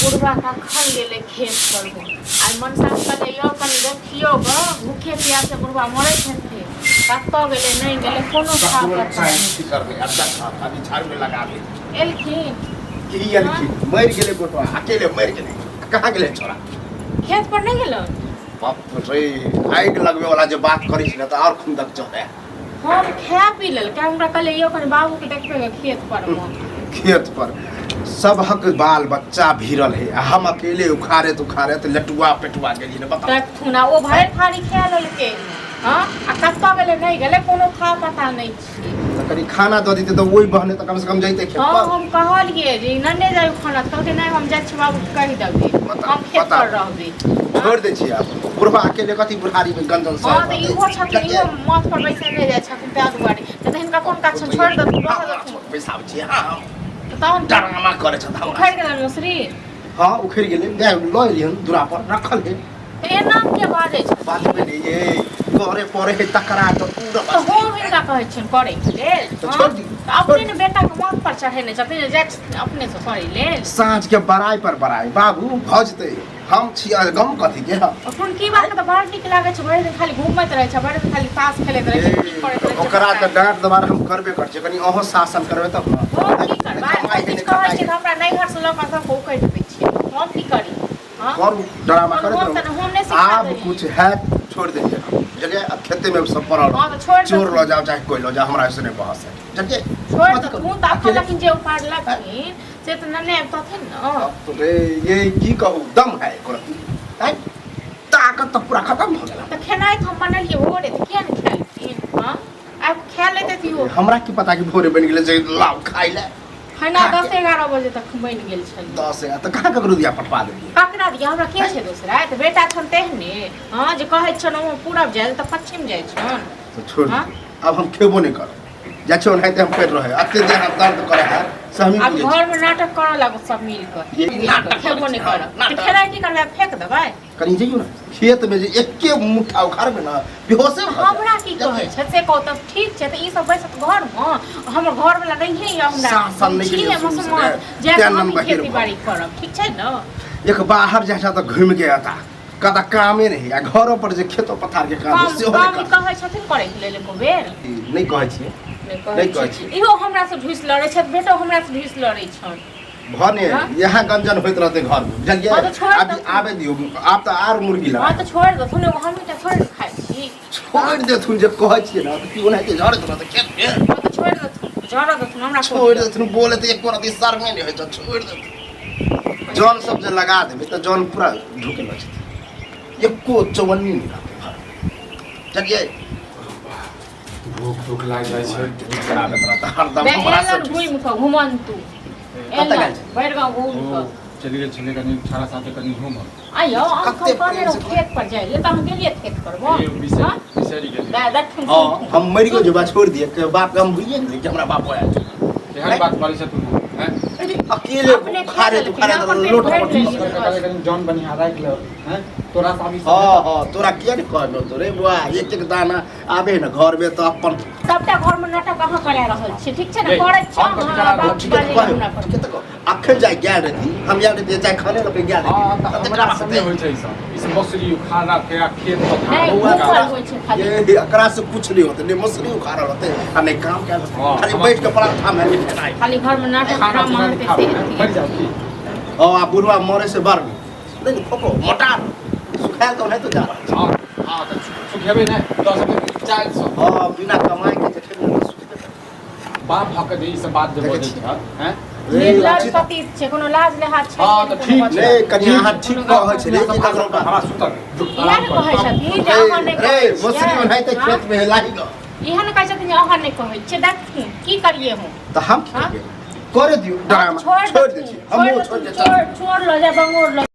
बुढ़बा कखन गेलै खेत पर मे आइ मनसा के कहलियै यौ कनि देखियौ गऽ भूखे प्यासे बुढ़बा मरैत हेतै कतऽ गेलै नहि गेलै कोनो था पता नहि। की करबै अब देख अभी झाड़ू में लगा दे एलखिन की एलखिन मरि गेलै गोटवा अकेले मरि गेलै कहाँ गेलै छोरा खेत पर नहि गेलन बाप रे आगि लगबै वाला जे बात करै छै ने तऽ आओर खुंदक चढ़े हम खा पी लेलकै हमरा कहलियै यौ कनि बाबूके देखबै गऽ खेत पर मे खेत पर सबहक बाल बच्चा भिरल है आ हम अकेले उखाड़ैत उखाड़ैत लटुआ पेटुआ गेलियै ने बताउ देखथुन आ ओ भरि थारी खा लेलकै हँ आ कतऽ गेलै नहि गेलै कोनो था पता नहि छै तऽ कनि खाना दऽ दितै तऽ ओहि बहने तऽ कमसँ कम जैते खेत हँ पर हम कहलियै जे नन्ने जाय खाना तऽ कहलकै नहि हम जाइ छी बाबूके कहि देबै बताउ, हम खेत बताउ। पर रहबै छोड़ि दै छियै आब बुढ़बा अकेले कथी बुढ़ारी में गंजन हँ तऽ इहो छथिन इहो माथ पर बैसने जाइ छथिन ताहि दुआरे तऽ हिनका कोन काज छनि छोड़ि देथुन रहऽ देथुन पैसा छियै हँ हम तऽ तहन डरामा करै छथि हमरा उखड़ि गेलनि मसुरी हँ उखड़ि गेलै गाय लऽ एलियै हन दूरा पर रखल है तऽ एना के बाजै छथिन बाजबै नहि ये करे पड़े है तकरा तऽ पूरा तऽ हम हिनका कहै छियनि करैके लेल तऽ हँ? छोड़ि दियौ, तऽ अपने ने बेटाके माथ पर चढ़ेने छथिन जे जाइ छथिन अपनेसँ करै लेल साँझ के बड़ाई पर बड़ाई बाबू भऽ जेतै हम छी गम कथी के हम टुनकी बाबा के तऽ बड़ नीक लागै छै भरि दिन खाली घूमैत रहै छै भरि दिन खाली ताश खेलैत रहै छै की करैत रहै छै ओकरा पता तऽ डाँट दबार हम करबे करै छियै कनि अहूँ शासन करबै तब ने हम की करबै कमाइ है किछु नहि कहै खटाइ छियै तऽ हमरा नैहर से लऽ कऽ सबके उकटि दै छियै हम की करी हँ करू ड्रामा हम करैत हम तऽ रहू हम नहि सिखा आब देलियै कुछ हैत छोड़ देलियै हम बुझलियै आब खेते में सब पड़ल हँ तऽ छोड़ि चोर देथुन लऽ जाओ चाहे कोई लऽ जाओ हमरा ऐसे नहीं बहस है बुझलियै छोड़ि कथी करू देथुन तऽ अखन अकेले लेकिन जे उपाड़लखिन से तऽ नन्ने आबितथिन ने बाप रे ये की कहू दम है एको रत्ती आँय? ताकत तऽ पूरा खत्म भऽ गेल तऽ खेनाइ तऽ हम बनेलियै भोरे तऽ किया नहि खेलखिन हँ आब खा लेते तऽ इहो हमरा की पता कि भोरे बनि गेलै जे लाउ खाइ लए खाना खा के- 10-11 बजे तक बनि गेल छलै 10 11 तऽ कहाँ ककरो दिया पठवा देलियै ककरा दिया हमरा के छै दोसरा तऽ बेटा छन तेहने हँ जे कहै छन ओ पूरब जाइ तऽ पश्चिम जाइ छन तऽ छोड़ हाँ? दियौ। आब हम खेबो नहि करब जाइ छियै ओनाहिते हम पड़ि रहै एते देह हाथ दर्द करै है से हमही आब बुझै छी घर में नाटक करऽ लागू सब मिल कऽ ये नाटक खेबो नहि करै छी, करब हाँ, तऽ नाटक। खेनाइ की करबै फेंक देबै कनि जइयौ ने खेत में जे एके मुट्ठा उखाड़बै ने बेहोशे भऽ जायब। हमरा की कहै छै से कहू तब ठीक छै तऽ ई सब बैसत घर मे हमर घर वाला नहिए यऽ हमरा शासन हम नहि छी केलियै शुरू से मुसलमान ने, जाए तें कऽ हमही नम्बर खेती बाड़ी करब ठीक छै ने एक बाहर जाइ छै तऽ घुमि के आता कतऽ कामे नहीं आ घरो पर जे खेतो पथार के काम काम है, सेहो काम नहि कहै छथिन करैके लेल एको बेर करतै। नहि कहै छियै नहि नहि कहै कहै छियै इहो हमरा से ढुसि लड़ै छथि बेटो हमरा से ढुसि लड़ै छनि भने हाँ? यहाँ गंजन होइत रहतै घर में बुझलियै हाँ, तऽ छोड़ि आब देथुन। आबे दियौ आब तऽ आर मुर्गी हँ लगा तऽ छोड़ि देथुन एगो हमही टा थोड़े ने खाइ छी छोड़ि देथुन जे कहै छियै ने तऽ की ओनाहिते झड़ैत रहतै खेत मे हँ तऽ छोड़ि देथुन झड़ऽ देथुन हमरा कोन छोड़ि देथुन बोले तऽ एको रति शर्मे नहि होइ छै छोड़ि देथुन जन सब जे लगा देबै तऽ जन पूरा ढुके लऽ जेतै एको चौवन्नी नहि रहतै घर बुझलियै भूख तूख लागि जाइ छै खराब रहता हरदम बे हमरा एलन से घुमि कऽ घुमन्तु कतऽ एलन गेल छै? भरि गाँव घुमि ओ कऽ चलि गेल छलै कनि छाड़ा साथे कनि घूमऽ आइयो हम कते कहने प्रेम रहौं से खेत पर जाइ ले तऽ हम गेलियै खेत पर ए, बिसरि बिसरि गेलियै दे देखथुन हँ सुनथुन। हम मरि गेल जे छोड़ि दिए के बाप के हम भूलिए गेलियै कि हमरा बाप आयल केहन बात करै छै तू हैं अकेले अपने खा उखाड़े लेलखिन, उखाड़े अपन पेट लोट भरि पट लेलखिन। कनि कनि जन बनिहार राखि ले हैं तोरा से अभी हँ हँ तोरा किया ने कहलौ तोरे बुआ एक एक दाना आबे ने घर में तऽ अपन सबटा घर में नाटक अहाँ करा रहल छी ठीक छै ने ये, करै छी हम कथी अहाँ, करा रहल बाप छी? ठीके तऽ बाजै हमरा कहू पर ठीके तऽ कहू अखन जाय गेल रही हम गेल रही जाय खाने लऽ के गेल हँ रही तऽ कते हमरा खराब से नहि हेतै होइ छै ई सब ई सब मसुरी उखाड़ा के आ खेत पथार नहि, बौआ भूखल का होइ छै खाली ये एकरा से कुछ नहीं होते नहीं मसुरी उखाड़ल होते आ नहीं काम कैल होते हाँ, खाली हम- बैठ के पराठा में खेनाइ खाली घर में नाटक खाना ड्रामा पीना हेतै खाबै से हैं? मरि जाओ की और आ बुढ़वा मरे से बड़ नहीं नहीं खोको मोटा सुखायल तो नहीं तो जा रहा हँ हँ तऽ सुखेबै नहि 10 चारि सौ हाँ बिना कमाए के जे खेबै ने सुखेबै करतै। बाप भऽ के जे ई सब बात जे देखै बजै छी। छ हैं निर्लज पति छै कोनो लाज लिहाज छै हँ, नहि, तऽ कोनो ठीक बात नहीं कनि अहाँ ठीक कहै छलियै कि हमरा ककरो बाप हमरा सुतल इएह ने कहै छथिन जे अहाँ नहि रे कहै मसुरी छियै ओनाहिते हँ? खेत में लागि गऽ इएह ने कहै छथिन जे अहाँ नहि कहै छियै देखथिन की करियै हम तऽ हम की हाँ? करियै करे दियौ ड्रामा छोड़ि छोड़ि दै देथिन छियै हमहूँ छोड़ि छोड़ि देथिन दै चोर चोर लऽ जाय बंगोर लऽ